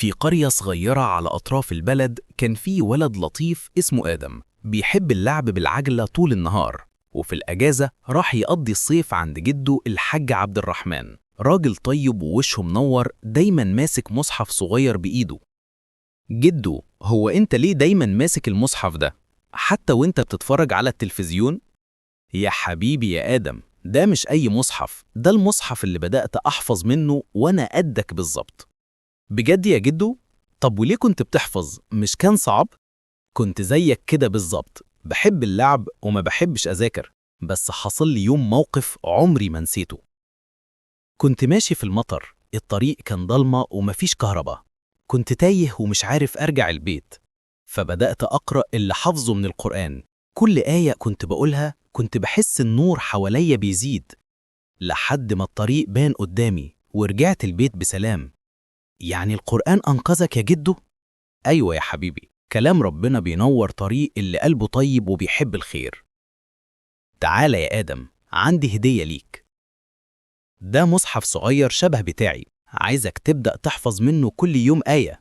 في قرية صغيرة على أطراف البلد كان في ولد لطيف اسمه آدم، بيحب اللعب بالعجلة طول النهار. وفي الأجازة راح يقضي الصيف عند جده الحاج عبد الرحمن، راجل طيب ووشه منور، دايما ماسك مصحف صغير بإيده. جده، هو أنت ليه دايما ماسك المصحف ده؟ حتى وأنت بتتفرج على التلفزيون؟ يا حبيبي يا آدم، ده مش أي مصحف، ده المصحف اللي بدأت أحفظ منه وأنا قدك بالظبط. بجد يا جدو؟ طب وليه كنت بتحفظ؟ مش كان صعب؟ كنت زيك كده بالظبط، بحب اللعب وما بحبش أذاكر، بس حصل لي يوم موقف عمري ما نسيته. كنت ماشي في المطر، الطريق كان ضلمة ومفيش كهرباء، كنت تايه ومش عارف أرجع البيت، فبدأت أقرأ اللي حافظه من القرآن. كل آية كنت بقولها كنت بحس النور حواليا بيزيد، لحد ما الطريق بان قدامي ورجعت البيت بسلام. يعني القرآن أنقذك يا جدو؟ أيوة يا حبيبي، كلام ربنا بينور طريق اللي قلبه طيب وبيحب الخير. تعالى يا آدم، عندي هدية ليك. ده مصحف صغير شبه بتاعي، عايزك تبدأ تحفظ منه كل يوم آية.